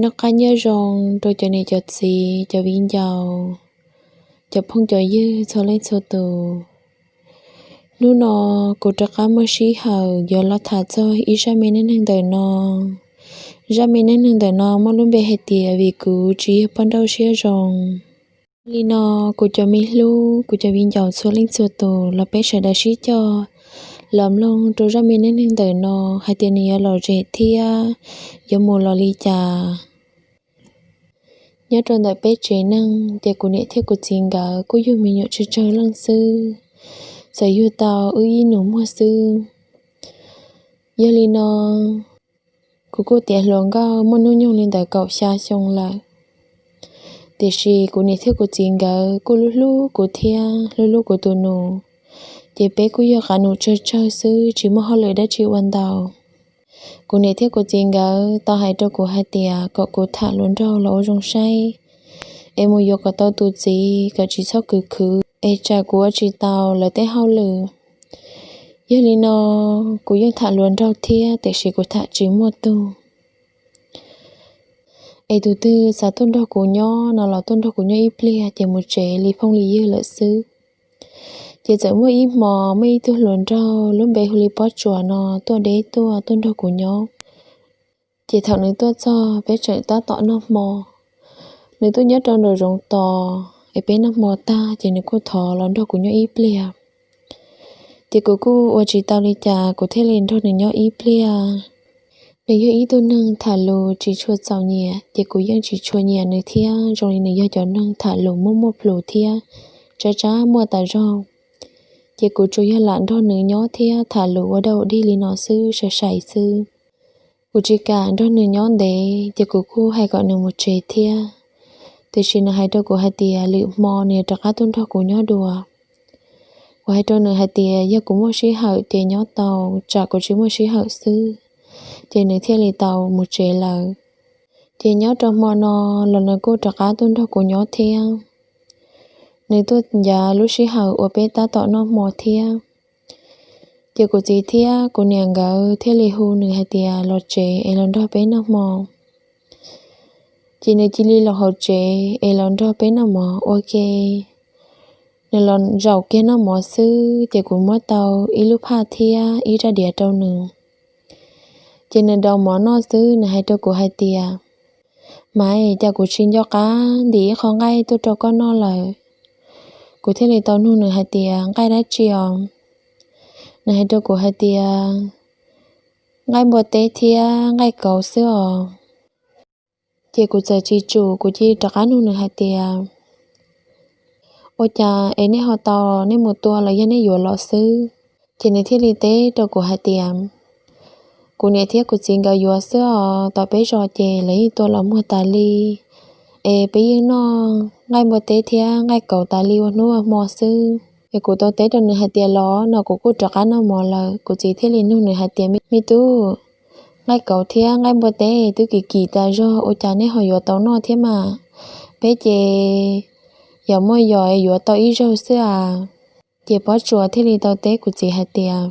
Noj qab nyob zoo rau cov niam cov txiv, cov viv ncaus, cov phooj cov ywg txhua leej txhua tus. Hnub no kuv rov qab muaj sij hawm yuav los tham txog ib zaj me neej neeg ntawm no. Zaj me neej neeg ntawm no muaj lub npe hais tias Vim Kuv Tsis Yog Poj Nrauj Siab Zoo. Li no, kuv cov me hlub, kuv cov viv ncaus txhua leej txhua tus, los peb sawv daws sib coj los mloog rau zaj me neej neeg ntawm no hais tias nws yuav lom zem thiab yuav mus los li cas. Nyob rau ntawm peb tsev neeg ces kuv niam thiab kuv txiv nkawd kuj yug me nyuam tsawg tsawg leej xwb, txawm yug tau wb ib nus muag xwb. Yog li no, kuv kuj tiav hluas nkauj muaj hnub nyoog li ntawm kaum xya xyoo lawm. Tiam sis kuv niam thiab kuv txiv nkawd kuj hlub hlub kuv thiab hlub hlub kuv tus nus, ces peb kuj yog qab nus tsawg tsawg xwb, tsis muaj hauj lwm dab tsi ua ntau. Kuv niam thiab kuv txiv nkawd tau hais rau kuv hais tias kom kuv tham hluas nraug los ua zoo saib, es mus yuav kom tau tus txiv kom tsis txhob khwv khwv es tsam kuv ua tsis tau lawv tej hauj lwm. Yog li no, kuv yeej tham hluas nraug thiab, tiam sis kuv tham tsis muaj tug. Es tus twg xav tuaj nrog kuv nyob no los tuaj nrog kuv nyob ib pliag ces mus tsev li phooj li ywg lawm xwb. Ces txawm muaj ib hmo muaj ib tug hluas nraug lub npe hu li Pob Tsuas no tuaj deb tuaj tuaj nrog kuv nyob. Ces thaum nws tuaj txog peb tseem tab tom noj hmo. Nws tuaj nyob rau nraum zoov tos es peb noj hmo tag ces nws kuj thov los nrog kuv nyob ib pliag. Ces kuv kuj ua tsis tau li cas, kuv thiaj li nrog nws nyob ib pliag. Nws yog ib tug neeg tham lus tsis tshua txaus nyiam, ces kuv yeej tsis tshua nyiam nws thiab, zoo li nws yog cov neeg tham lus muaj muaj plhus thiab tsab tsab muaj tas zog. Ces kuv tsuas yog lam nrog nws nyob thiab tham lus ua dab ua dig li no xwb, sai sai xwb. Kuv tsis kam nrog nws nyob ntev, ces kuv kuj hais kom nws mus tsev thiab. Tiam sis nws hais rau kuv hais tias lwm hmo nws yuav rov qab tuaj nrog kuv nyob dua. Kuv hais rau nws hais tias yog kuv muaj sij hawm ces nyob tau, tsam kuv tsis muaj sij hawm xwb. Ces nws thiaj li tau mus tsev lawm. Ces nyob rau hmo no los nws kuj rov qab tuaj nrog kuv nyob thiab. Nws tuaj ncav lub sij hawm uas peb tab tom noj hmo thiab. Ces kuv txiv thiab kuv niam nkawd thiaj li hu nws hais tias los tsev es los nrog peb noj hmo. Ces nws cia li los hauv tsev es los nrog peb noj mov ua ke. Nws los zaum kiag noj mov xwb ces kuv muab tau ib lub phaj thiab ib rab diav rau nws. Ces nws daus mov noj xwb nws hais rau kuv hais tias, Maiv, cas kuv tsis nco qab ntim ib qho nqaij tuaj rau koj noj lawm? Kuv thiaj li tau nug nws hais tias, Nqaij dab tsi os? Nws hais rau kuv hais tias, Nqaij npua teb thiab nqaij kauv xwb os. Ces kuv txawm tsis tsum, kuv cia li rov qab nug nws hais tias, Ua cas es nej ho tau, nej mus tua los yog nej yuav los xwb? Ces nws thiaj li teb rau kuv hais tias, Kuv niam thiab kuv txiv nkawd yuav xwb os, tom peb zos ces lawv yeej tua los muag tas li, es peb yeej noj nqaij npua teb thiab nqaij kauv tas li ua hnub ua hmo xwb. Es kuv tau teb rau nws hais tias, Los no kuv kuj rov qab noj mov lawm. Kuv txiv thiaj li nug nws hais tias, Me tub, nqaij kauv thiab nqaij npua teb twb kim kim tas zog, ua cas nej ho yuav tau noj thiab mas? Peb ces yog muaj yos yuav tau ib zaug xwb as. Ces Pob Tsuas thiaj li tau teb kuv txiv hais tias,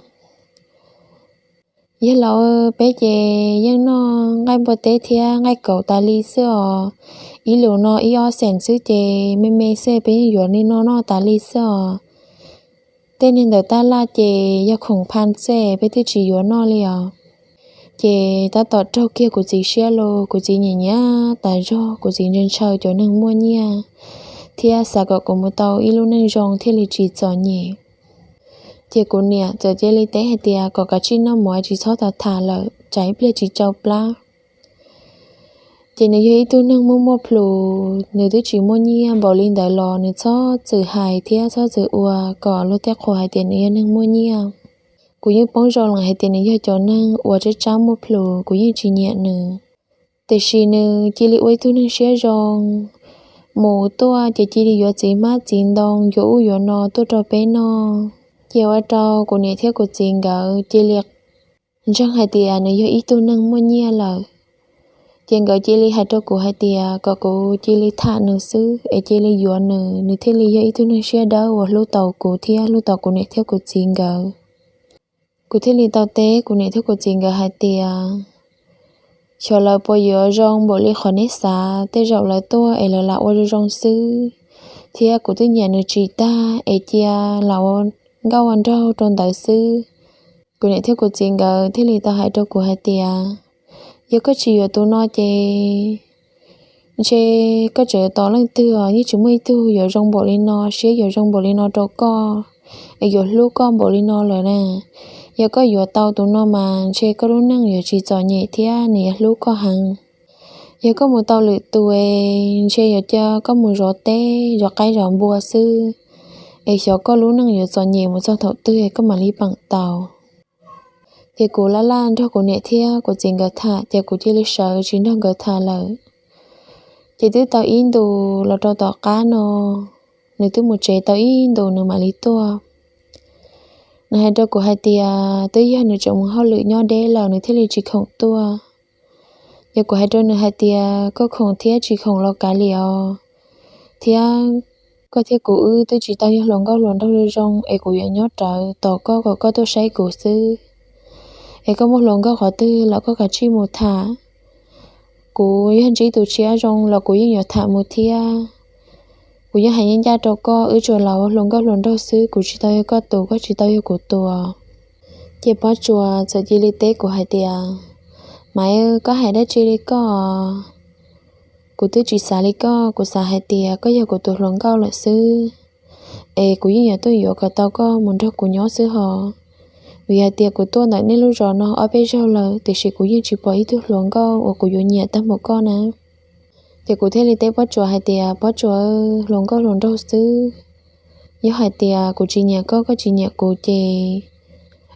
Yog los peb ces yeej noj nqaij npua teb thiab nqaij kauv tas li xwb os. Ib lus no ib ob xees xwb ces me me xwb peb yeej yuav li no noj tas li xwb os. Tej niag ntawm tab laj ces yog khoom pha xwb peb twb tsis yuav noj li os. Ces tab tom raug kiag kuv txiv siab los kuv txiv nyiam nyiam tas zog, kuv txiv ntshaw ntshaw cov neeg muaj nyiaj thiab xav kom kuv mus tau ib lub neej zoo thiaj li tsis txom nyem. Ces kuv niam txawm cia li teb hais tias, Kom kav tsij noj mov tsis txhob tham tham lawm, tsam ib pliag tsis tsau plab. Ces nws yog ib tug neeg muaj muaj plhus, nws twb tsis muaj nyiaj npaum li ntawd los nws txhob txwm hais thiab txhob txwm ua kom luag tej qhua hais tias nws yog neeg muaj nyiaj. Kuv yeej paub zoo lawm hais tias nws yog cov neeg uas tsab tsab muaj plhus, kuv yeej tsis nyiam nws. Tiam sis nws cia li ua ib tug neeg siab zoo, mus tuaj ces cia li yuav txiv hmab txiv ntoo, yuav ub yuav no tuaj rau peb noj. Ces ua rau kuv niam thiab kuv txiv nkawd cia li ntseeg hais tias nws yog ib tug neeg muaj nyiaj lawm. Ces nkawd cia li hais rau kuv hais tias kom kuv cia li tham nws xwb es cia li yuav nws, nws thiaj li yog ib tug neeg siab dawb uas hlub tau kuv thiab hlub tau kuv niam thiab kuv txiv nkawd. Kuv thiaj li tau teb kuv niam thiab kuv txiv nkawd hais tias, xyov lawv puas yuav zoo npaum li qhov neb xav. Tej zaum lawv tuaj es lawv lam ua zoo zoo xwb, thiab kuv twb nyiam nws tsis tag es cia lam ua nkauj ua nraug rau ntawd xwb. Kuv niam thiab kuv txiv nkawd thiaj li tau hais rau kuv hais tias, yog koj tsis yuav tus no ces ntshe koj tseem yuav tos leej twg os, yeej tsis muaj ib tug yuav zoo npaum li no, siab yuav zoo npaum li no rau koj, es yuav hlub koj npaum li no lawm na. Yog koj yuav tau tus no mas ntshe koj lub neej yuav tsis txom nyem thiab nws yuav hlub koj heev. Yog koj mus tau lwm tus es ntshe yuav cia koj mus zov teb zov qaib zov npua xwb, es xyov koj lub neej yuav txom nyem mus txog thaum twg koj mam li peem tau. Ces kuv laj laj nrog kuv niam thiab kuv txiv nkawd tham ces kuv cia li sawv tsis nrog nkawd tham lawm. Ces twb tau ib ntus los rau tom qab no, nws twb mus tsev tau ib ntus nws mam li tuaj. Nws hais rau kuv hais tias twb yog nws tseem mus hauj lwm nyob deb lawm nws thiaj li tsis khoom tuaj. Ces kuv hais rau nws hais tias koj khoom thiab tsis khoom los kav liam os, thiab koj thiab kuv wb twb tsis tau yog hluas nkauj hluas nraug zoo zoo es kuv yuav nyob rawv tos koj kom koj tuaj saib kuv xwb. Es koj muaj hluas nkauj qhov twg los koj kav tsij mus tham. Kuv yog ntsib tus tshiab zoo los kuv yeej yuav tham mus thiab. Kuv yeej hais ncaj ncaj rau koj, wb tsuas los ua hluas nkauj hluas nraug xwb, kuv tsis tau yog koj tus, koj tsis tau yog kuv tus. Ces Pob Tsuas txawm cia li teb kuv hais tias, Maiv, koj hais dab tsi li koj? Kuv twb tsis xav li koj, kuv xav hais tias koj yog kuv tus hluas nkauj lawm xwb, es kuv yeej yuav tuaj yuav kom tau koj mus nrog kuv nyob xwb hos. Vim hais tias kuv tuaj ntawm nej lub zos no ob peb zaug lawm tiam sis kuv yeej tsis pom ib tug hluas nkauj uas kuv yuav nyiam tag npaum koj na. Ces kuv thiaj li teb Pob Tsuas hais tias, Pob Tsuas, hluas nkauj hluas nraug xwb, yog hais tias kuv tsis nyiam koj, koj tsis nyiam kuv ces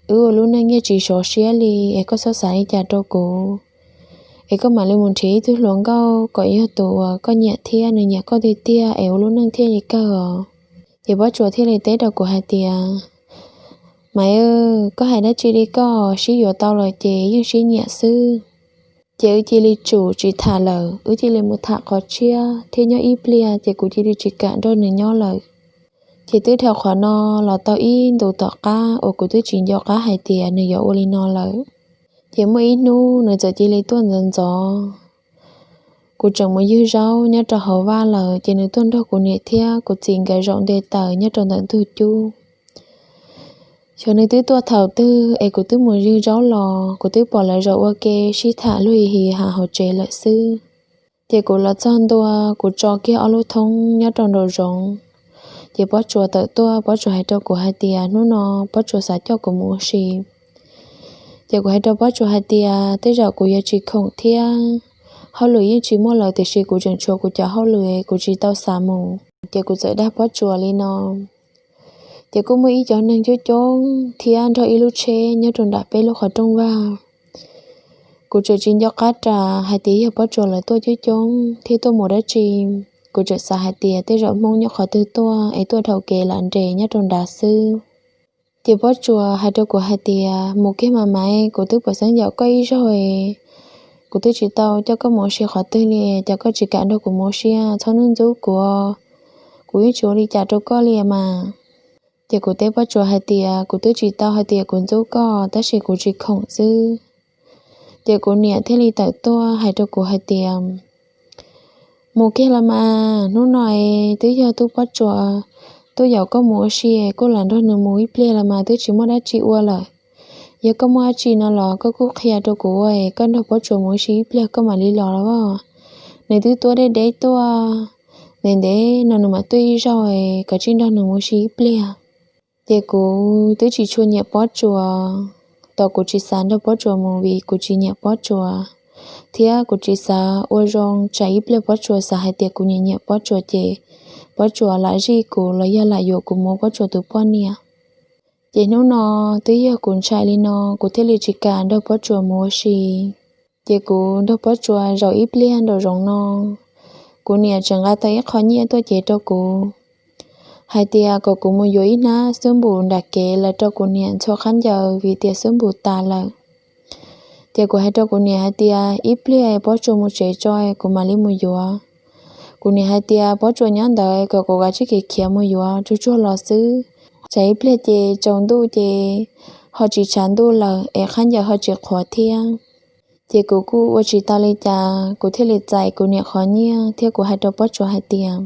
wb ua lub neej yeej tsis sov siab li, es koj txhob xav li cas rau kuv. Es koj mam li mus nrhiav ib tug hluas nkauj kom yog tus uas koj nyiam thiab nws nyiam koj tiag tiag es ua lub neej thiaj li kawg os. Ces Pob Tsuas thiaj li teb rau kuv hais tias, Maiv, koj hais dab tsi li koj? Sib yuav tau lawm ces yeej sib nyiam xwb. Ces wb cia li tsum tsis tham lawm, wb cia li mus tham qhov tshiab thiab nyob ib pliag ces kuv cia li tsis kam nrog nws nyob lawm. Ces twb dhau qhov no los tau ib ntus tom qab uas kuv twb tsis nco qab hais tias nws yuav ua li no lawm. Ces muaj ib hnub nws txawm cia li tuaj ntxov ntxov. Kuv tseem mus ywg zaub nyob rau hauv vaj lawm ces nws tuaj nrog kuv niam thiab kuv txiv nkawd zaum nte taws nyob rau ntawm ntug cub. Xyov nws twb tuaj thaum twg es kuv twb mus ywg zaub los kuv twb pom lawv zaum ua ke sib tham luag hi hi ha hauv tsev lawm xwb. Ces kuv los txog ntua, kuv tso kiag ob lub thoob nyob rau nraum zoov. Ces Pob Tsuas tawm tuaj, Pob Tsuas hais rau kuv hais tias hnub no Pob Tsuas xav coj kuv mus ua si. Ces kuv hais rau Pob Tsuas hais tias tej zaum kuv yuav tsis khoom thiab, hauj lwm yeej tsis muaj lawm tiam sis kuv tseem tshuav kuv cov hauj lwm kuv tsis tau xav mus. Ces kuv txawm dag Pob Tsuas li no. Ces kuj muaj ib cov neeg coob coob thiab nrog ib lub tsheb nyob rau nram peb lub qhov rooj vag. Kuv tseem tsis nco qab ras hais tias yog Pob Tsuas lawv tuaj coob coob thiab tuaj mus dab tsi. Kuv tseem xav hais tias tej zaum Hmoob nyob qhov twg tuaj es tuaj dhau kev lam nres nyob rau nrad xwb. Ces Pob Tsuas hais rau kuv hais tias mus kiag mas Maiv, kuv twb pom xeeb yaum koj ib zaug, kuv twb tsis tau coj koj mus ua si qhov twg li, cas koj tsis kam nrog kuv mus ua si, txhob ntxub ntxub kuv, kuv yeej tsis ua li cas rau koj li mas. Ces kuv teb Pob Tsuas hais tias kuv twb tsis tau hais tias kuv ntxub koj tab sis kuv tsis khoom xwb. Ces kuv niam thiaj li tawm tuaj hais rau kuv hais tias mus kiag los mas, hnub no es twb yog tub Pob Tsuas tuaj yaum koj mus ua si, kuj lam nrog nws mus ib pliag los mas twb tsis muaj dab tsi ua lawm. Yog koj muaj dab tsi no los koj kuj qhia rau kuv ua, koj nrog Pob Tsuas mus ua si ib pliag koj mam li los los as. Nws twb tuaj deb deb tuaj, ntev ntev no nws mam tuaj ib zaug, koj tsij nrog nws mus ua si ib pliag. Ces kuv twb tsis tshua nyiam Pob Tsuas, tos kuv tsis xav nrog Pob Tsuas mus vim kuv tsis nyiam Pob Tsuas, thiab kuv tsis xav ua zoo tsam ib pliag Pob Tsuas xav hais tias kuv nyiam nyiam Pob Tsuas ces Pob Tsuas lam zij kuv los yog lam yuam kuv mus ua Pob Tsuas tus poj niam. Ces hnub no twb yog kuv ntshai li no kuv thiaj li tsis kam nrog Pob Tsuas mus ua si. Ces kuv nrog Pob Tsuas zaum ib pliag nraum zoov no, kuv niam tseem nqa tau ib qho nyiaj tuaj cev rau kuv hais tias kom kuv mus yuav ib hnab xub npum nram kev los rau kuv niam ntxhua khaub ncaws vim tias xub npum tas lawm. Ces kuv hais rau kuv niam hais tias ib pliag Pob Tsuas mus tsev tso kuv mam li mus yuav. Kuv niam hais tias Pob Tsuas nyob ntawd kom kuv kav tsij khiav khiav mus yuav tsuag tsuag los xwb, tsam ib pliag ces tsaus ntuj ces ho tsis tshav ntuj lawm es khaub ncaws ho tsis qhuav thiab. Ces kuv kuj ua tsis tau li cas, kuv thiaj li txais kuv niam qhov nyiaj thiab kuv hais rau Pob Tsuas hais tias,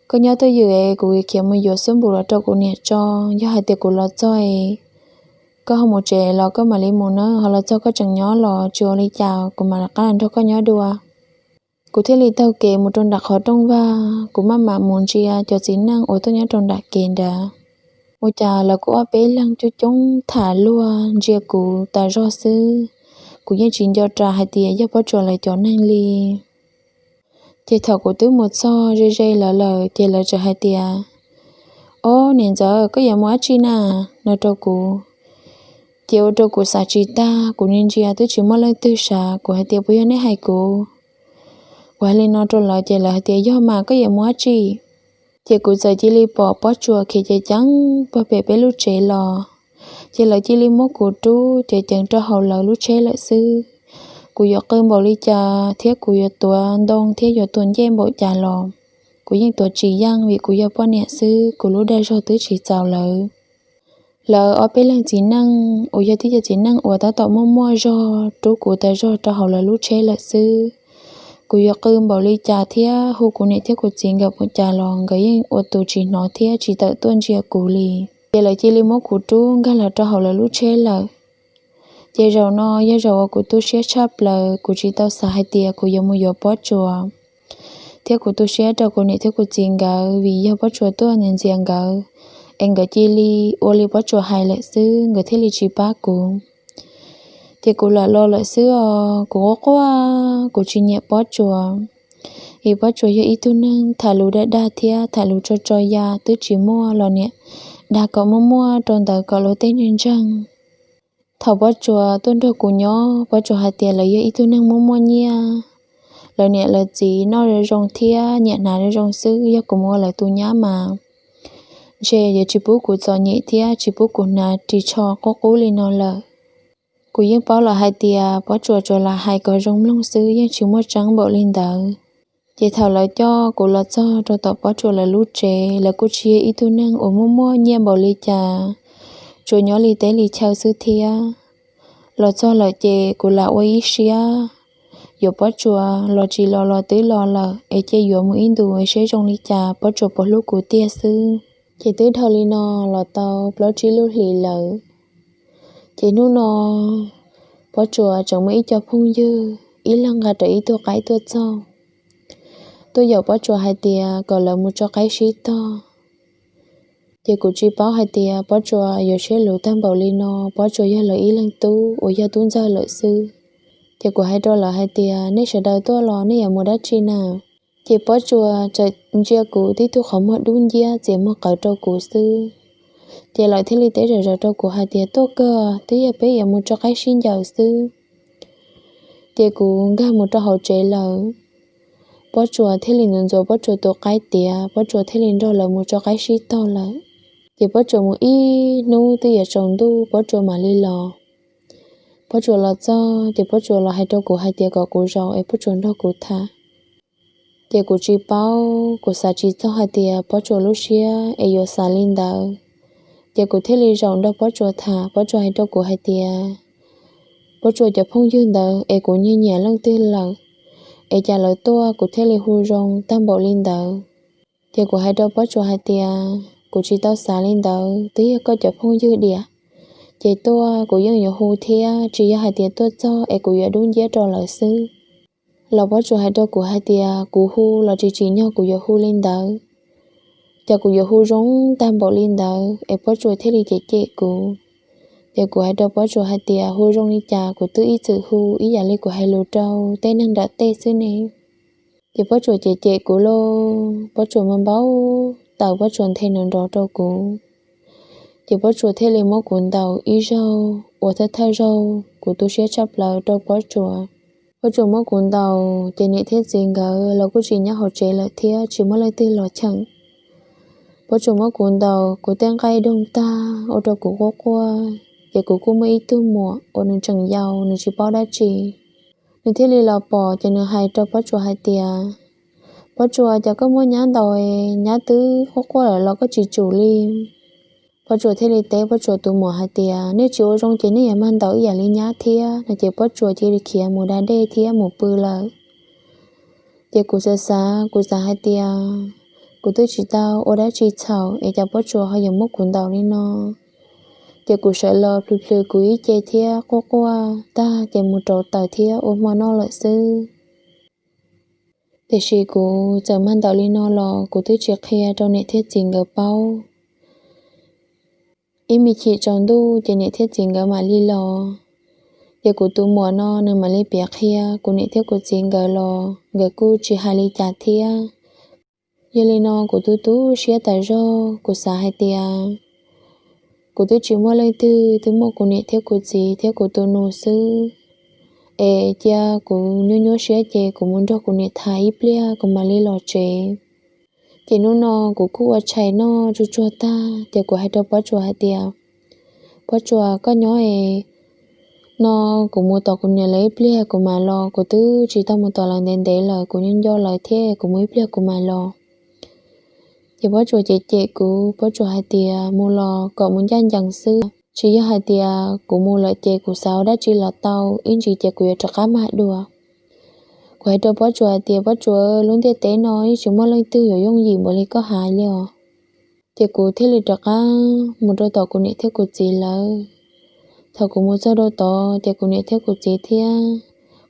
koj nyob twj ywm es kuv khiav mus yuav xub npum los rau kuv niam tso, yog hais tias kuv los txog es koj ho mus tsev los koj mam li mus na, ho los txog koj tseem nyob los tsis ua li cas kuv mam rov qab los nrog koj nyob dua. Kuv thiaj li taug kev mus rau nram qhov rooj vag, kuv maj mam mus ntsia cov txiv neej uas tuaj nyob rau nram kev nrad. Ua cas lawv kuj ob peb leeg coob coob tham luag ntsia kuv tas zog xwb. Kuv yeej tsis nco ras hais tias yog Pob Tsuas lawv cov neeg li. Ces thaum kuv twb mus txog ze ze lawv lawm ces lawv txawm hais tias, ob niam ntxawm, koj yuav mus dab tsi na? No rau kuv. Ces ua rau kuv xav tsis tag, kuv ntsia ntsia twb tsis muaj leej twg sav, kuv hais tias, puas yog nej hais kuv? Kuv hais li no rau lawv ces lawv hais tias, yog mas, koj yuav mus dab tsi? Ces kuv txawm cia li pom Pob Tsuas khiav ceev ceev puag pem peb lub tsev los, ces lawv cia li muab kuv rub ceev ceev rau hauv lawv lub tsheb lawm xwb. Kuv yuav qw npaum li cas thiab kuv yuav tuav ntoo thiab yuav tuav ncej npaum cas los kuv yeej tuav tsis yeej vim kuv yog poj niam xwb, kuv lub dag zog twb tsis txaus lawv. Lawv ob peb leeg txiv neej uas yog tib co txiv neej uas tab tom muaj muaj zog rub kuv tas zog rau hauv lawv lub tsheb lawm xwb. Kuv yuav qw npaum li cas thiab hu kuv niam thiab kuv txiv nkawd npaum cas los nkawd yeej ua tus tsis hnov thiab tsis tawm tuaj ntsia kuv li. Ces lawv cia li muab kuv rub nkag los rau hauv lawv lub tsheb lawm. Ces zaum no yog zaum uas kuv tu siab tshaj plaws, kuv tsis tau xav hais tias kuv yuav mus yuav Pob Tsuas. Thiab kuv tu siab rau kuv niam thiab kuv txiv nkawd vim yog Pob Tsuas tuaj ntxias nkawd, es nkawd cia li ua li Pob Tsuas hais lawm xwb, nkawd thiaj li tsis pab kuv. Ces kuv lam los lawm xwb os, kuv quaj quaj, kuv tsis nyiam Pob Tsuas. Vim Pob Tsuas yog ib tug neeg tham lus dag dag thiab tham lus tso tso ya, twb tsis muaj los niam dag kom muaj muaj rau ntawd kom luag tej neeg ntseeg. Thaum Pob Tsuas tuaj nrog kuv nyob, Pob Tsuas hais tias lawv yog ib tug neeg muaj muaj nyiaj, lawv niam lawv txiv noj zoo zoo thiab nyiam hnav zoo zoo xwb, yog kuv mus ua lawv tus nyab mas ntshe yuav tsis pub kuv txom nyem thiab tsis pub kuv hnav ris tsho qub qub li no lawm. Kuv yeej paub lawm hais tias Pob Tsuas tsuas lam hais kom zoo mloog xwb, yeej tsis muaj tseeb npaum li ntawd. Ces thaum lawv coj kuv los txog rau tom Pob Tsuas lawv lub tsev, lawv kuj tsis yog ib tug neeg uas muaj muaj nyiaj npaum li cas, tsuas nyob li teb li chaw xwb thiab. Los txog lawm ces kuv lam ua ib siab, yuav Pob Tsuas los tsis los los twb los lawm, es cia yuav mus ib ntus seb zoo li cas Pob Tsuas puas hlub kuv tiag xwb. Ces twb dhau li no los tau plaub tsib lub hlis lawm. Ces hnub no Pob Tsuas tseem muaj ib co phooj ywg ib leeg nqa rawv ib tug qaib tuaj txog, tuaj yaum Pob Tsuas hais tias kom lawv mus tso qaib sib tog. Ces kuv tsis paub hais tias Pob Tsuas yuav siab luv tag npaum li no, Pob Tsuas yog lawv ib leeg tub uas yog tub ntxawg lawm xwb. Ces kuv hais rau lawv hais tias, nej sawv daws tuaj los nej yuav mus dab tsi na? Ces Pob Tsuas txawm ntsia kuv tib tug qhov muag dub nciab txiav muag qawv rau kuv xwb. Ces lawv thiaj li teb zom zaws rau kuv hais tias, tuaj kawg, twb yog peb yuav mus tso qaib sib ncaws xwb. Ces kuv nkag mus rau hauv tsev lawm, Pob Tsuas thiaj li ntxuav ntxuav Pob Tsuas tus qaib tiav, Pob Tsuas thiaj li nrog lawv mus tso qaib sib tog lawm. Ces Pob Tsuas mus ib hnub twb yuav tsaus ntuj Pob Tsuas mam li los. Pob Tsuas los txog ces Pob Tsuas los hais rau kuv hais tias kom kuv zaum es Pob Tsuas nrog kuv tham. Ces kuv tsis paub, kuv xav tsis txog hais tias Pob Tsuas lub siab es yuav xav li ntawd. Ces kuv thiaj li zaum nrog Pob Tsuas tham, Pob Tsuas hais rau kuv hais tias, Pob Tsuas cov phooj ywg ntawd es kuv nyiag nyiam leej twg lawm, es cas lawv tuaj kuv thiaj li hu zoo tag npaum li ntawd. Ces kuv hais rau Pob Tsuas hais tias, kuv tsis tau xav li ntawd, twb yog koj cov phooj ywg diam, ces tuaj kuv yeej yuav hu thiab, tsis yog hais tias tuaj txog es kuv yuav dub nciab rau lawv xwb. Los Pob Tsuas hais rau kuv hais tias kuv hu los tsis tsim nyog kuv yuav hu li ntawd, ces kuv yuav hu zoo tag npaum li ntawd es Pob Tsuas thiaj li cem cem kuv. Ces kuv hais rau Pob Tsuas hais tias hu zoo li cas kuv twb ib txwm hu ib yam li kuv hais lus rau tej neeg nram tej xwb ne. Ces Pob Tsuas cem cem kuv lauj, Pob Tsuas mas npau taws, Pob Tsuas nthe nrov nrov rau kuv. Ces Pob Tsuas thiaj li muab kuv ntaus ib zaug uas thawj thawj zaug kuv tu siab tshaj plaws rau Pob Tsuas. Pob Tsuas muab kuv ntaus ces niam thiab txiv nkawd los kuj tsis nyob hauv tsev lawm thiab tsis muaj leej twg los cheem. Pob Tsuas muab kuv ntaus, kuv tej nqaij doog tag ua rau kuv quaj quaj. Ces kuv kuj muaj ib tug muam uas nws tseem yau, nws tsis paub dab tsi. Nws thiaj li los pom ces nws hais rau Pob Tsuas hais tias, Pob Tsuas, cas koj muab nyab ntaus, nyab twb quaj quaj lawm los koj tsis tsum li? Pob Tsuas thiaj li teb Pob Tsuas tus muam hais tias, nej tsis ua zoo ces nej yuav mag ntaus ib yam li nyab thiab no. Ces Pob Tsuas cia li khiav mus da dej thiab mus pw lawm. Ces kuv xav xav, kuv xav hais tias, kuv twb tsis tau ua dab tsi txhaum es cas Pob Tsuas ho yuav muab kuv ntaus li no. Ces kuv sawv los plhws plhws kuv ib ce thiab quaj quaj tag ces mus rauv taws thiab ua hmo noj lawm xwb. Tiam sis kuv txawm mag ntaus li no los kuv twb tsis qhia rau niam thiab txiv nkawd paub. Ib me chim tsaus ntuj ces niam thiab txiv nkawd mam li los. Ces kuv tus muam no nws mam li piav qhia kuv niam thiab kuv txiv nkawd los nkawd kuj tsis hais li cas thiab. Yog li no kuv tu tu siab tas zog, kuv xav hais tias kuv twb tsis muaj leej twg, twb muaj kuv niam thiab kuv txiv thiab kuv tus nus xwb. Es cia kuv nyuaj nyuaj siab ces kuv mus nrog kuv niam tham ib pliag kuv mam li los tsev. Ces hnub no kuv kuj ua tshais noj tsuag tsuag tag ces kuv hais rau Pob Tsuas hais tias, Pob Tsuas, koj nyob es no kuv mus tom kuv niam lawv ib pliag kuv mam los, kuv twb tsis tau mus tom lawv ntev ntev lawm, kuv nyob nco lawv thiab, kuv mus ib pliag kuv mam los. Ces Pob Tsuas cem cem kuv, Pob Tsuas hais tias mus los kom mus ncaj ncees xwb, tsis yog hais tias kuv mus lawm ces kuv xav ua dab tsi los tau, ib ntsis ces kuv yuav rov qab mag dua. Kuv hais rau Pob Tsuas hais tias, Pob Tsuas, lub ntiaj teb no yeej tsis muaj leej twg yuav yooj yim npaum li koj hais li os. Ces kuv thiaj li rov qab mus rau tom kuv niam thiab kuv txiv lawv. Thaum kuv mus txog rau tod ces kuv niam thiab kuv txiv thiab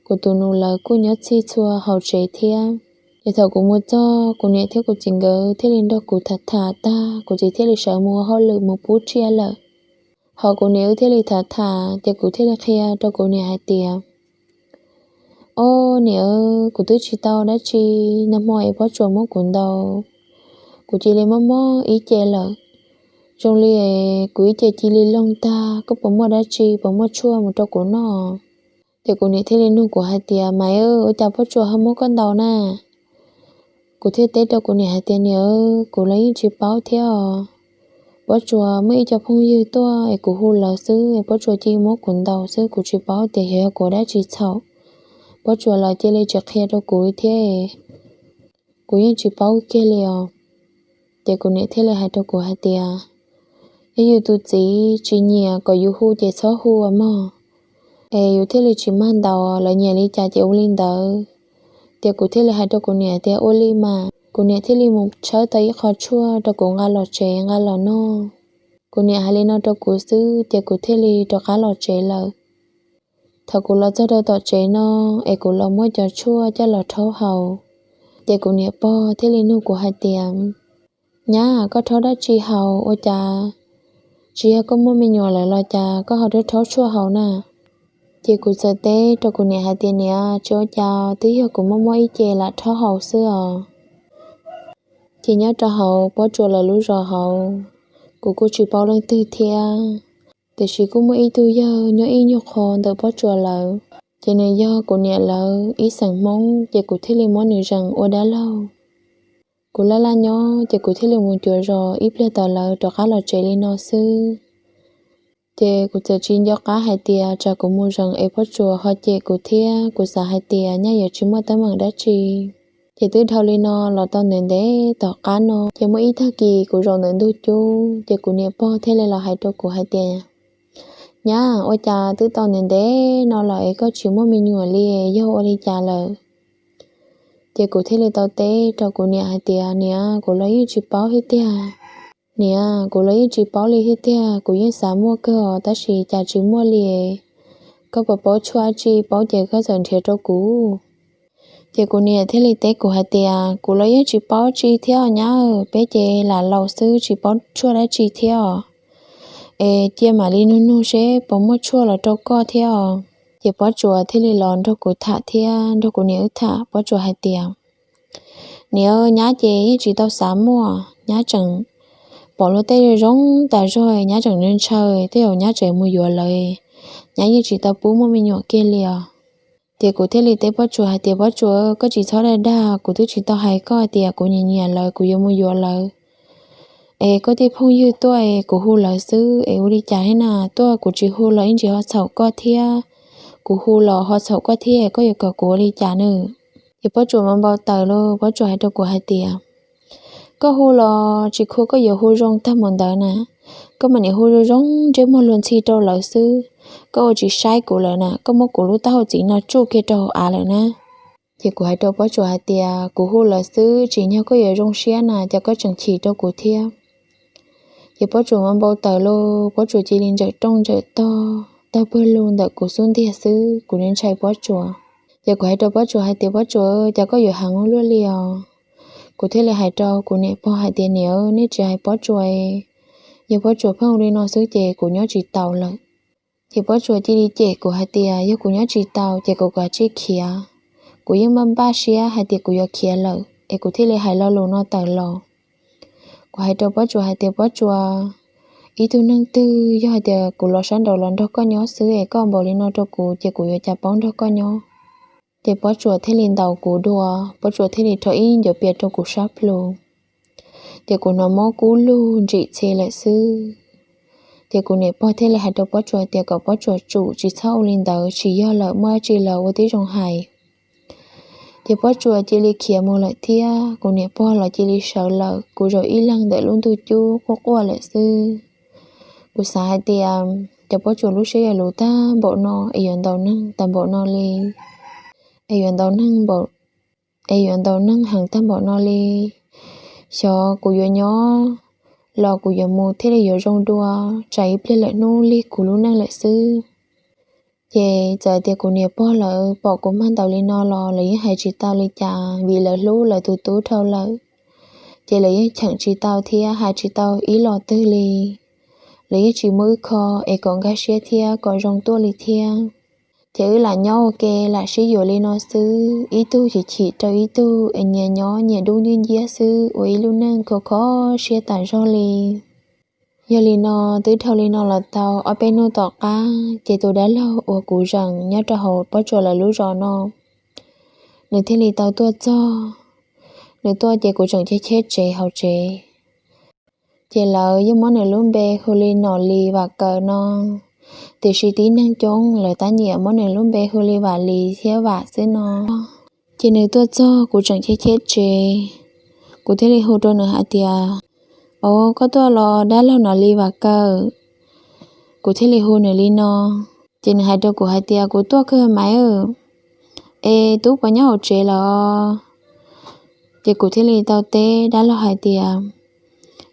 kuv tus nus lawv kuj nyob txhij txhua hauv tsev thiab. Ces thaum kuv mus txog, kuv niam thiab kuv txiv nkawd thiaj li nrog kuv tham tham tag, kuv txiv thiaj li sawv mus ua hauj lwm mus pub tsiaj lawm. Hos kuv niam wb thiaj li tham tham, ces kuv thiaj li qhia rau kuv niam hais tias, Ob niam, kuv twb tsis tau dab tsi, nag hmo es Pob Tsuas muab kuv ntaus, kuv cia li mob mob ib ce lawm. Zoo li kuv ib ce cia li loog tag, koj puas muaj dab tsi, puas muaj tshuaj mus rau kuv noj? Ces kuv niam thiaj li nug kuv hais tias, Maiv, ua cas Pob Tsuas ho muab koj ntaus na? Kuv thiaj teb rau kuv niam hais tias, Niam, kuv los yeej tsis paub thiab os. Pob Tsuas muaj ib co phooj ywg tuaj es kuv hu lawv xwb es Pob Tsuas cia li muab kuv ntaus xwb, kuv tsis paub tias yog yog kuv ua dab tsi txhaum. Pob Tsuas los cia li tsis qhia rau kuv thiab, kuv yeej tsis paub kiag li os. Ces kuv niam thiaj li hais rau kuv hais tias, Yog yus tus txiv tsis nyiam kom yus hu ces txhob hu mog, es yus thiaj li tsis mag ntaus, lawv nyiam li cas ces ua li ntawd. Ces kuv thiaj li hais rau kuv niam tias, Ua li mas. Kuv niam thiaj li mus tshawb tau ib qho tshuaj rau kuv nqa los tsev nqa los noj. Kuv niam hais li no rau kuv xwb ces kuv thiaj li rov qab los tsev lawm. Thaum kuv los txog rau tom tsev no es kuv los muab cov tshuaj coj los rhaub haus, ces kuv niam pog thiaj li nug kuv hais tias, Nyab, koj rhaub dab tsi haus ua cas? Tsis yog koj muaj me nyuam lawm los cas koj ho rhaub rhaub tshuaj haus na? Ces kuv txawm teb rau kuv niam hais tias, Niam, tsis ua cas, twb yog kuv mob mob ib ce lam rhaub haus xwb os. Ces nyob rau hauv Pob Tsuas lawv lub zos hauv, kuv kuj tsis paub leej twg thiab. Tiam sis kuj muaj ib tug yawg nyob ib nyuag qho ntawm Pob Tsuas lawv, ces nws yog kuv niam lawv ib xeem Hmoob, ces kuv thiaj li muab nws zeem ua dab laug. Kuv laj laj nyob ces kuv thiaj li mus cuav zos ib pliag tawm lawv rov qab los tsev li no xwb. Ces kuv txawm tsis nco qab hais tias tsam kuv mus zeem es Pob Tsuas ho cem kuv thiab, kuv xav hais tias nyaj yuav tsis muaj teeb meem dab tsi. Ces twb dhau li no los tau ntev ntev tom qab no, ces muaj ib tag kis kuv zaum ntawm ntug cub, ces kuv niam pog thiaj li los hais rau kuv hais tias, Nyab, ua cas twb tau ntev ntev no lawm es koj tsis muaj me nyuam li, yog ua li cas lawm? Ces kuv thiaj li tau teb rau kuv niam hais tias, Niam, kuv los yeej tsis paub thiab tiag. Niam, kuv los yeej tsis paub li thiab tiag, kuv yeej xav muaj kawg os, tab sis cas tsis muaj li. Koj puas paub tshuaj dab tsi, paub ces koj txawm nrhiav rau kuv. Ces kuv niam thiaj li teb kuv hais tias, Kuv los yeej tsis paub tsi thiab os nyab, peb ces lam laus xwb tsis paub tshuaj dab tsi thiab os. Es cia mam li nug nug seb puas muaj tshuaj los rau koj thiab os. Ces Pob Tsuas thiaj li los nrog kuv tham thiab nrog kuv niam wb tham. Pob Tsuas hais tias, Niam, nyab ces yeej tsis tau xav muaj, nyab tseem pom luag tej zoo tas zog, nyab tseem ntshaw ntshaw, tej zaum nyab tseem mus yuav lawv, nyab yeej tsis tau pub muaj me nyuam kiag li os. Ces kuv thiaj li teb Pob Tsuas hais tias, Pob Tsuas, koj tsis txhob dag dag, kuv twb tsis tau hais koj hais tias kuv nyiam nyiam lawv, kuv yuav mus yuav lawv. Es koj tej phooj ywg tuaj es kuv hu lawv xwb es ua li cas thiab na, tuaj kuv tsis hu los ib ntsis ho txhaum koj thiab, kuv hu los ho txhaum koj thiab, koj yuav kom kuv ua li cas na? Ces Pob Tsuas mas npau taws lauj, Pob Tsuas hais rau kuv hais tias, Koj hu los tsis khuv koj yuav hu zoo tag mus ntawd na, koj mas niam hu zoo zoo ntsej muag luag ntxhi rau lawv xwb, koj ua tsis saib kuv lawm na, koj muab kuv lub taub hau txiv no tsuj kiag rau hauv av lawm na. Ces kuv hais rau Pob Tsuas hais tias kuv hu lawm xwb, tsim nyog koj yuav zoo siab na, cas koj tseem chim rau kuv thiab. Ces Pob Tsuas mas npau taws los Pob Tsuas cia li ntsawm rooj ntsawm tog tawg pawg lug ntawm kuv xub ntiag xwb, kuv ntshai Pob Tsuas. Ces kuv hais rau Pob Tsuas hais tias, Pob Tsuas, cas koj yuav heev ua luaj li os? Kuv thiaj li hais rau kuv niam pog hais tias, niam, nej tsis hais Pob Tsuas, yog Pob Tsuas pheej ua li no xwb ces kuv nyob tsis taus lawm. Ces Pob Tsuas cia li cem kuv hais tias yog kuv nyob tsis taus ces kuv kav tsij khiav. Kuv yeej npaj npaj siab hais tias kuv yuav khiav lawm es kuv thiaj li hais lo lus no tawm los. Kuv hais rau Pob Tsuas hais tias, Pob Tsuas, ib tug neeg twg yog hais tias kuv los sab nraud los nrog koj nyob xwb es koj npaum li no rau kuv ces kuv yuav cas paub nrog koj nyob. Ces Pob Tsuas thiaj li ntaus kuv dua, Pob Tsuas thiaj li rho ib ncuav pias rau kuv sab plhu. Ces kuv hnov mob kub lug ntsim txhe lawm xwb. Ces kuv niam pog thiaj li hais rau Pob Tsuas tias kom Pob Tsuas tsum tsis txhob ua li ntawd, tsis yog lawm, muaj dab tsi los ua tib zoo hais. Ces Pob Tsuas cia li khiav mus lawm thiab kuv niam pog los cia li sawv lawm, kuv zaum ib leeg ntawm lub ntug cub quaj quaj lawm xwb. Kuv xav hais tias cov Pob Tsuas lub siab yuav luv tag npaum no es yuav ntaus neeg tag npaum no li, es yuav ntaus neeg npaum, es yuav ntaus neeg heev tag npaum no li. Xyov kuv yuav nyob los kuv yuav mus thiaj li yuav zoo dua, tsam ib pliag lawm hnub lig kuv lub neej lawm xwb. Ces txawm tias kuv niam pog lawv pom kuv mag ntaus li no los lawv yeej hais tsis tau li cas, vim lawv hlub lawv tus tub dhau lawm. Ces lawv yeej cheem tsis tau thiab hais tsis tau ib los twg li. Lawv yeej tsis muab wb kho es kom nkag siab thiab kom zoo tuaj li thiab. Ces wb lam nyob ua ke lam sib yuav li no xwb, ib tug chim chim rau ib tug es nyias nyob nyias dub nciab nciab xwb ua ib lub neej khov kho siab tas zog li. Yog li no, twb dhau li no los tau ob peb hnub tom qab ces tus dab laug uas kuv zeem nyob rau hauv Pob Tsuas lawv lub zos no, nws thiaj li tau tuaj txog. Nws tuaj ces kuv tseem cheb cheb tsev hauv tsev. Ces lawv yeej muab nws lub npe hu li Nom Lis Vam Kaws no, tiam sis tib neeg coob lawv tab nyiam muab nws lub npe hu li Vam Lis thiab Vam xwb no. Ces nws tuaj txog kuv tseem cheb cheb tsev, kuv thiaj li hu rau nws hais tias, Os, koj tuaj los dab laug Nom Lis Vam Kaws? Kuv thiaj li hu nws li no. Ces nws hais rau kuv hais tias, Kuv tuaj kawg mas, es tub puas nyob hauv tsev lawm? Ces kuv thiaj li tau teb dab laug hais tias,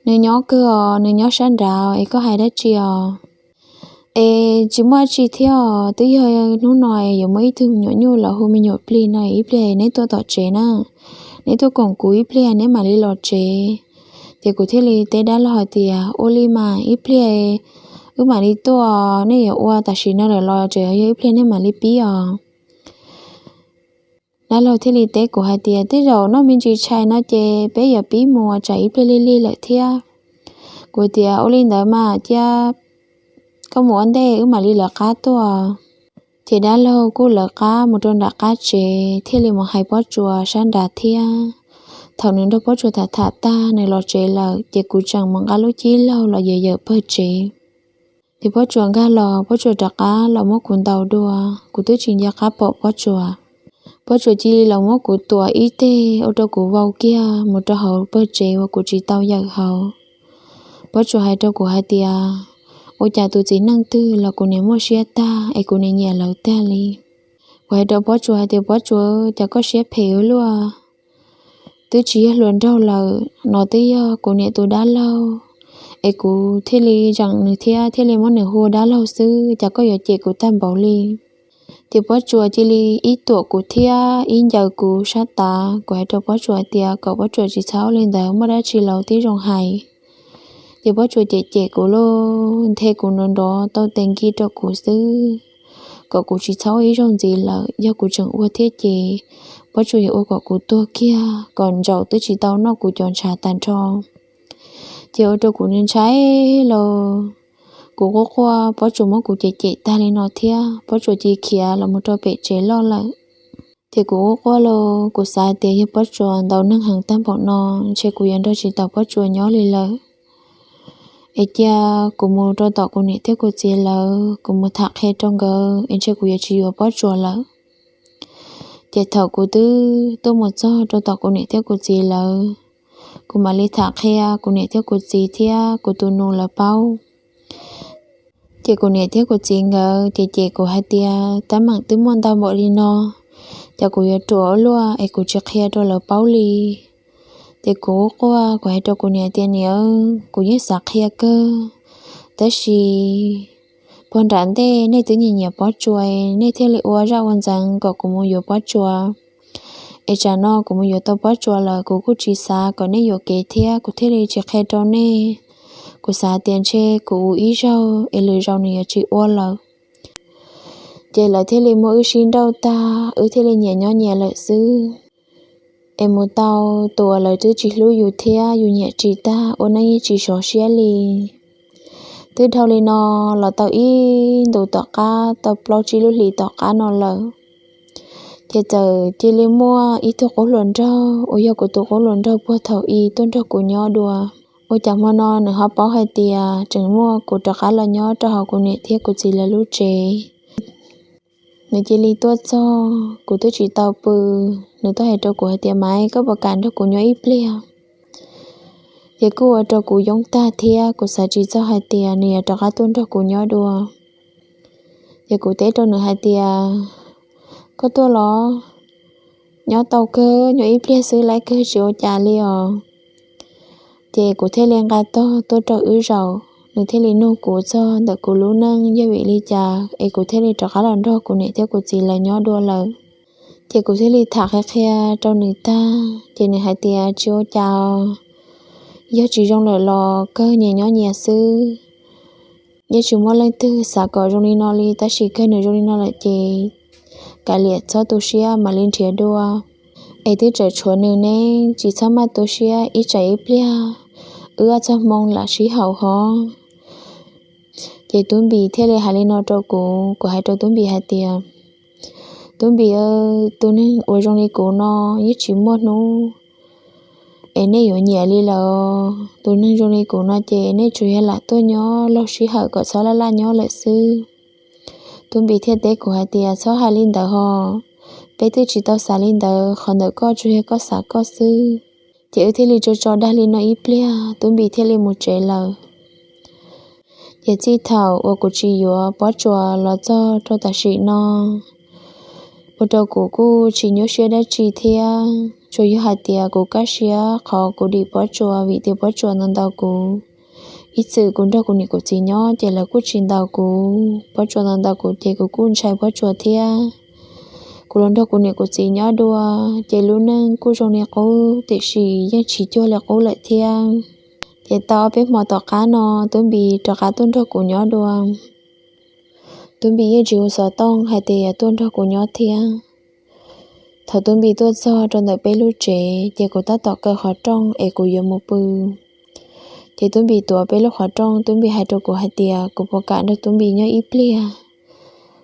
Nws nyob kawg os, nws nyob sab nraud es koj hais dab tsi os? Es tsis muaj dab tsi thiab os, twb yog hnub no yuav muaj ib tug me nyuam nyuj los hu me nyuam plig no, ib pliag neb tuaj tom tsev na, neb tuaj koom kuv ib pliag neb mam li los tsev. Ces kuv thiaj li teb dab laug hais tias, Ua li mas ib pliag wb mam li tuaj, nej yuav ua tam sim no lawm los tseem yog ib pliag nej mam li pib os. Dab laug thiaj li teb kuv hais tias, Tej zaum noj me ntsis tshais no ces peb yuav pib mus tsam ib pliag lig lig lawm thiab. Kuv tias, Ua li ntawd mas cia koj mus ua ntej wb mam li lawv qab tuaj. Ces dab laug kuj lawv qab mus rau nram qab tsev thiaj li mus hais Pob Tsuas sab nrad thiab. Thaum nws nrog Pob Tsuas tham tham tag nws los tsev lawm ces kuv tseem mus nqa lub cib laug los yawm yawm pawg tsev. Ces Pob Tsuas nkag los, Pob Tsuas rov qab los muab kuv ntaus dua, kuv twb tsis nco qab pom Pob Tsuas. Pob Tsuas cia li los muab kuv tuam ib teg ua rau kuv vau kiag mus rau hauv pawg tsev uas kuv tsis tau yawm hauv. Pob Tsuas hais rau kuv hais tias, Ua cas tus txiv neej twg los kuv niam muaj siab tag es kuv niam nyiam lawv tag li. Kuv hais rau Pob Tsuas hais tias, Pob Tsuas, cas koj siab phem ua luaj? Twb tsis yog hluas nraug lawm no, twb yog kuv niam tus dab laug, es kuv thiaj li zeem nws thiab thiaj li muab nws hu dab laug xwb, cas koj yuav cem kuv tag npaum li? Ces Pob Tsuas cia li ib tuam kuv thiab ib ncaws kuv sab tav. Kuv hais rau Pob Tsuas tias kom Pob Tsuas tsis txhob ua li ntawd, muaj dab tsi los tib zoo hais. Ces Pob Tsuas cem cem kuv lauj, nthe kuv nrov nrov tau tes nkig rau kuv xwb, kom kuv tsis txhob ua ib zaug ntxiv lawm, yog kuv tseem ua thiab ces Pob Tsuas yuav ua kom kuv tuag kiag kom ntsaum twb tsis tau noj kuv cov ntshav tag nrho. Ces ua rau kuv ntshai lauj, kuv quaj quaj, Pob Tsuas muab kuv cem cem tag li no thiab Pob Tsuas cia li khiav los mus rau pem tsev loj lawm. Ces kuv quaj quaj lauj, kuv xav tias yog Pob Tsuas ntaus neeg heev tag npaum no, ntshe kuv yuav nrog tsis tau Pob Tsuas nyob li lawm. Es cia kuv mus rau tom kuv niam thiab kuv txiv lawv, kuv mus tham qhia rau nkawd es ntshe kuv yuav tsis yuav Pob Tsuas lawm. Ces thaum kuv twb tuaj mus txog rau tom kuv niam thiab kuv txiv lawv, kuv mam li tham qhia kuv niam thiab kuv txiv thiab kuv tus nus lawv paub. Ces kuv niam thiab kuv txiv nkawd ces cem kuv hais tias tab meeg twb muaj ntau npaum li no, ces kuv yuav ruam ua luaj es kuv tsis qhia rau lawv paub li. Ces kuv quaj quaj, kuv hais rau kuv niam tias niam, kuv yeej xav qhia kawg, tab sis puag nram ntej nej twb nyiam nyiam Pob Tsuas, nej thiaj li ua zaj ua ntxeev kom kuv mus yuav Pob Tsuas. Es tsam no kuv mus yuav tau Pob Tsuas lawm kuv kuj tsis xav kom nej yuam kev thiab kuv thiaj li tsis qhia rau nej. Kuv xav tias ntshe kuv ua ib zaug es lwm zaus nws yuav tsis ua lawm. Ces lawv thiaj li muab wb sib nrauj tag, wb thiaj li nyias nyob nyias lawm xwb. Es mus tau tus uas lawv twb tsis hlub yus thiab yus nyiam tsis tag, ua neej yeej tsis sov siab li. Twb dhau li no los tau ib ntus tom qab, tau plaub tsib lub hlis tom qab no lawm, ces txawm cia li muaj ib tug qub hluas nraug uas yog kuv tus qub hluas nraug puag thaum i tuaj nrog kuv nyob dua. Ua cas hmo no nws ho paub hais tias tseem muaj kuv rov qab los nyob rau hauv kuv niam thiab kuv txiv lawv lub tsev. Nws cia li tuaj txog, kuv twb tsis tau pw, nws tuaj hais rau kuv hais tias Maiv, koj puas kam nrog kuv nyob ib pliag? Ces kuj ua rau kuv yoob tag thiab kuv xav tsis txog hais tias nws yuav rov qab tuaj nrog kuv nyob dua. Ces kuv teb rau nws hais tias koj tuaj los nyob tau kawg, nyob ib pliag xwb lawm kawg, tsis ua cas li os. Ces kuv thiaj li nqa tog tuaj rau wb zaum, nws thiaj li nug kuv txog ntawm kuv lub neej yog vim li cas es kuv thiaj li rov qab los nrog kuv niam thiab kuv txiv lawv nyob dua lawm. Ces kuv thiaj li tham qhia qhia rau nws tag, ces nws hais tias tsis ua cas, yog tsis zoo lawm los kawg nyias nyob nyias xwb. Yeej tsis muaj leej twg xav kom zoo li no li, tab sis kawg nws zoo li no lawm ces kav liam txhob tu siab, mam li nrhiav dua. Es twb tseem tshuav nws ne, tsis txhob maj tu siab, ib tsam ib pliag wb ob txog hmoo lam sib haum hov. Ces Tub Npis thiaj li hais li no rau kuv, kuv hais rau Tub Npis hais tias Tub Npis, tus neeg uas zoo li kuv no yeej tsis muaj hnub es nej yuav nyiam li lawm. Tus neeg zoo li kuv no ces nej tsuas yog lam tuaj nyob laug sij hawm kom txhob laj laj nyob lawm xwb. Tub Npis thiaj teb kuv hais tias txhob hais li ntawd hos, peb twb tsis tau xav li ntawd, qhov ntawm koj tsuas yog koj xav koj xwb. Ces wb thiaj li tso tso dag li no ib pliag, Tub Npis thiaj li mus tsev lawm. Ces txij thaum uas kuv tsis yuav Pob Tsuas los txog rau tam sim no, ua rau kuv kuj tsis nyuaj siab dab tsi thiab, tsuas yog hais tias kuv kaj siab qhov kuv dim Pob Tsuas, vim tias Pob Tsuas ntaus ntaus kuv. Ib txwm kuv nrog kuv niam kuv txiv nyob ces lawv kuj tsis ntaus kuv, Pob Tsuas ntaus ntaus kuv ces kuv kuj ntshai Pob Tsuas thiab. Kuv los nrog kuv niam kuv txiv nyob dua, ces lub neej kuj zoo li qub tiam sis yeej tsis cuag li qub lawm thiab. Ces tau ob peb hmo tom qab no, Tub Npis rov qab tuaj nrog kuv nyob dua. Tub Npis yeej tsis hu xov tooj hais tias yuav tuaj nrog kuv nyob thiab. Thaum Tub Npis tuaj txog rau ntawm peb lub tsev, ces kuv tab tom kaw qhov rooj es kuv yuav mus pw. Ces Tub Npis tuav peb lub qhov rooj, Tub Npis hais rau kuv hais tias kuv puas kam nrog Tub Npis nyob ib pliag.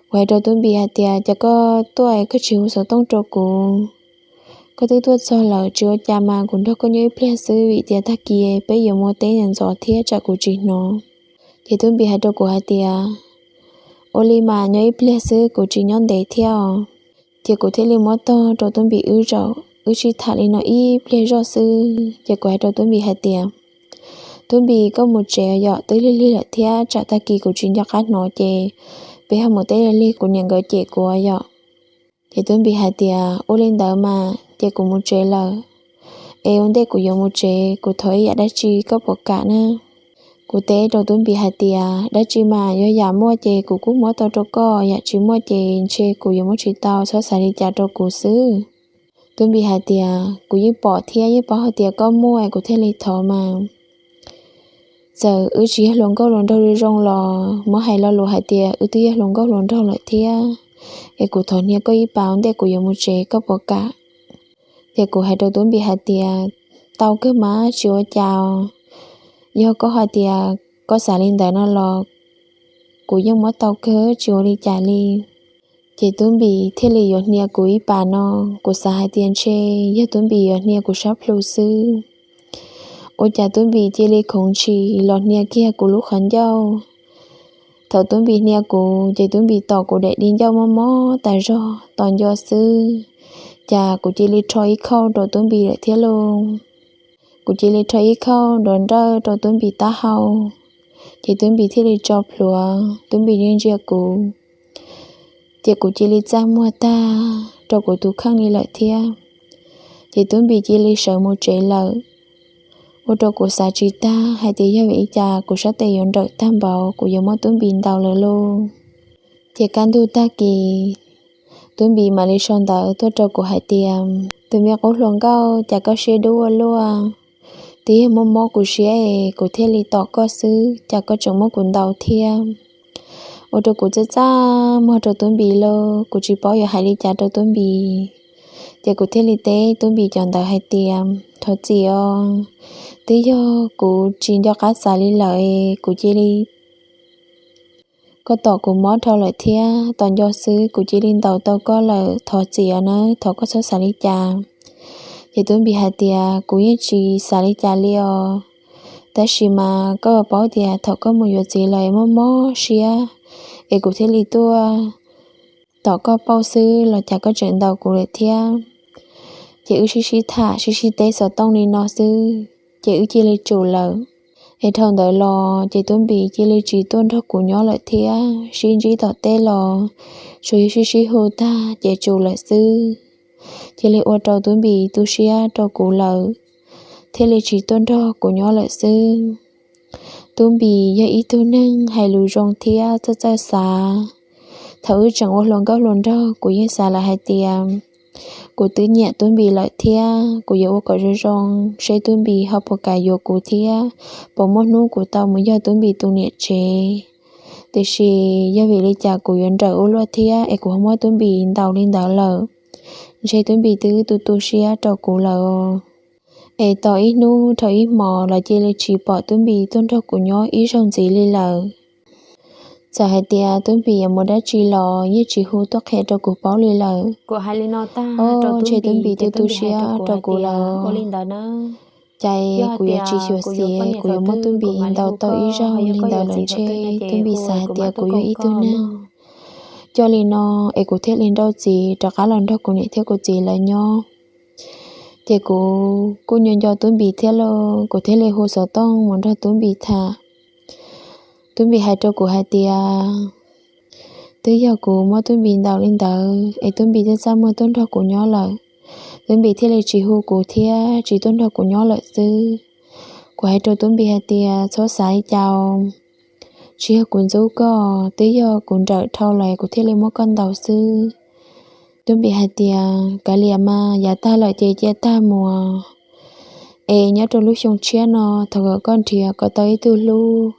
Kuv hais rau Tub Npis hais tias cas koj tuaj es koj tsis hu xov tooj rau kuv? Koj twb tuaj txog lawm, tsis ua cas mas kuv nrog koj nyob ib pliag xwb, vim tias tag kis peb yuav mus teb ntxov thiab tsam kuv tsis hnov. Ces Tub Npis hais rau kuv hais tias ua li mas nyob ib pliag xwb, kuv tsis nyob ntev thiab os. Ces kuv thiaj li muab tog rau Tub Npis wb zaum, wb sib tham li no ib pliag zoj xwb, ces kuv hais rau Tub Npis hais tias Tub Npis, koj mus tsev yom, twb lig lig lawm thiab tsam tag kis kuv tsis nco qab hnov ces peb ho mus teb lig lig, kuv niam nkawd cem kuv yom. Ces Tub Npis hais tias ua li ntawd mas ces kuv mus tsev lawm. Es ua ntej kuv yuav mus tsev, kuv thov ib yam dab tsi, koj puas kam na? Kuv teb rau Tub Npis hais tias dab tsi mas yog yam muaj ces kuv kuj muab tau rau koj, yam tsis muaj ces ntshe kuv yuav muab tsis tau, txhob xav li cas rau kuv xwb. Tub Npis hais tias kuv yeej pom thiab yeej paub hais tias koj muaj es kuv thiaj li thov mas. Txawm wb tsis yog hluas nkauj hluas nraug zoo zoo los muab hais lo lus hais tias wb twb yog hluas nkauj hluas nraug lawm thiab. Es kuv thov hnia koj ib pas, ua ntej kuv yuav mus tsev, koj puas kam? Ces kuv hais rau Tub Npis hais tias tau kawg mas, tsis ua cas. Yog koj hais tias koj xav li ntawd no los kuv yeej muab tau kawg, tsis ua li cas li. Ces Tub Npis thiaj li yuav hnia kuv ib pas no, kuv xav hais tias ntshe yog Tub Npis yuav hnia kuv sab plhu xwb. Ua cas Tub Npis cia li khoov ntshis los hnia kiag kuv lub qhov ncauj. Thaum Tub Npis hnia kuv ces Tub Npis tom kuv daim di ncauj mob mob tas zog, tos nco xwb, cas kuv cia li rho ib khauj rau Tub Npis lawm thiab lauj. Kuv cia li rho ib khauj nrov nrawj rau Tub Npis taub hau. Ces Tub Npis thiaj li tso plhuav, Tub Npis ntsia ntsia kuv, ces kuv cia li txaj muag tag rau kuv tus kheej li lawm thiab. Ces Tub Npis cia li sawv mus tsev lawm, ua rau kuv xav tsis tag hais tias yog vim li cas kuv sab tes yuav nrawm tag npaum, kuv yuav muab Tub Npis ntaus lawm lauj. Ces kaj ntug tag kis, Tub Npis mam li sau ntawv tuaj rau kuv hais tias, tus me qub hluas nkauj, cas koj siab dub ua luaj, twb yog mob mob kuv siab es kuv thiaj li tom koj xwb, cas koj tseem muab kuv ntaus thiab. Ua rau kuv txaj txaj muag rau Tub Npis lauj, kuv tsis paub yuav hais li cas rau Tub Npis. Ces kuv thiaj li teb Tub Npis cov ntawd hais tias, thov txim os, twb yog kuv tsis nco qab xav li lawm es kuv cia li koj tom kuv mob dhau lawm thiab, tos nco xwb kuv cia li ntaus tau koj lawm, thov txim nawb, thov koj txhob xav li cas. Ces Tub Npis hais tias, kuv yeej tsis xav li cas li os, tab sis mas koj paub tias thaum koj mus yuav txiv lawm es mob mob siab, es kuv thiaj li tuaj tom koj pauj xwb los cas koj tseem ntaus kuv lawm thiab. Ces wb sib sib tham sib sib teb xov tooj li no xwb, ces wb cia li tsum lawm. Es dhau ntawd los ces Tub Npis cia li tsis tuaj nrog kuv nyob lawm thiab, sib ntsib tom teb los tsuas yog sib sib hu tag ces tsum lawm xwb. Cia li ua rau Tub Npis tu siab rau kuv lawm, thiaj li tsis tuaj nrog kuv nyob lawm xwb. Tub Npis yog ib tug neeg hais lus zoo thiab txawj txawj xav. Thaum wb tseem ua hluas nkauj hluas nraug kuv yeej xav lawm hais tias kuv twb nyiam Tub Npis lawm thiab kuv yuav ua kom zoo zoo seb Tub Npis ho puas kam yuav kuv thiab puas muaj hnub kuv tau mus yog Tub Npis tus niam tsev. Tiam sis yog vim li cas kuv yuav nrawm ua luaj thiab es kuv ho muab Tub Npis ntaus li ntawd lawm. Ntshe Tub Npis twb tu tu siab rau kuv lawm. Es tos ib hnub dhau ib hmos los cia li tsis pom Tub Npis tuaj nrog kuv nyob ib zaug ntxiv li lawm. Txawm hais tias Tub Npis yuav mus dab tsi los yeej tsis hu tuaj qhia rau kuv paub li lawm. Ntshe Tub Npis tu tu siab rau kuv lawm. Cas kuv yuav tsis xyuam xim, kuv yuav muab Tub Npis ntaus tau ib zaug li ntawd lawm, ntshe Tub Npis xav hais tias kuv yog ib tug neeg coj li no es kuv thiaj li nrauj txiv rov qab los nrog kuv niam thiab kuv txiv lawv nyob. Ces kuv kuj nco nco Tub Npis thiab lauj, kuv thiaj li hu xov tooj mus nrog Tub Npis tham. Tub Npis hais rau kuv hais tias, twb yog kuv muab Tub Npis ntaus li ntawd es Tub Npis thiaj txaj muag tuaj nrog kuv nyob lawm. Tub Npis thiaj li tsis hu kuv thiab tsis tuaj nrog kuv nyob lawm xwb. Kuv hais rau Tub Npis hais tias, txhob xav li cas, tsis yog kuv ntxub koj, twb yog kuv nrawm dhau lawm kuv thiaj li muab koj ntaus xwb. Tub Npis hais tias, kav liam mas, yav tag lawm ces cia tag mus. Es nyob rau lub xyoo tshiab no thov kom koj nrhiav kom tau ib tug hlub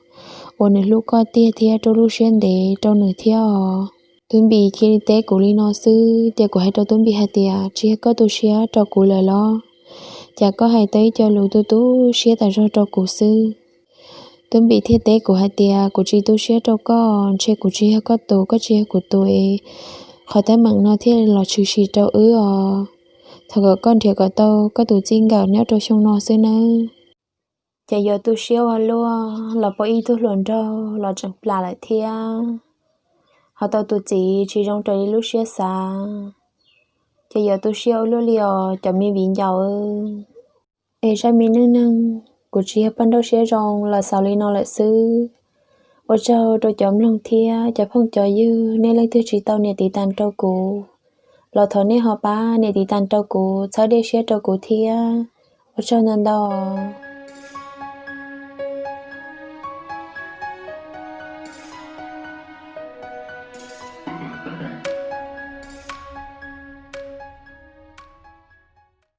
uas nws hlub koj tiag thiab rau lub siab ntev rau nws thiab os. Tub Npis cia li teb kuv li no xwb, ces kuv hais rau Tub Npis hais tias, tsis yog koj tu siab rau kuv lawm los? Cas koj hais tau ib co lus tu tu siab tas zog rau kuv xwb? Tub Npis thiaj teb kuv hais tias, kuv tsis tu siab rau koj, ntshe kuv tsis yog koj tus, koj tsis yog kuv tus es qhov teeb meem no thiaj los tshwm sim rau wb os. Thov kom koj nrhiav kom tau koj tus txij nkawm nyob rau xyoo no xwb nawb. Ces yuav tu siab ua luaj los pom ib tug hluas nraug los tseem plam lawm thiab, ho tau tus txiv tsis zoo raws li lub siab xav. Ces yuav tu siab ua luaj li os cov me viv ncaus. Es zaj me neej neeg, kuv tsis yog poj nrauj siab zoo los xaus li no lawm xwb. Ua tsaug rau cov mloog thiab cov phooj cov ywg, nej leej twg tsis tau niam tiv tas rau kuv los thov nej ho pab niam tiv tas rau kuv, txhawb dej siab rau kuv thiab. Ua tsaug ntau ntau.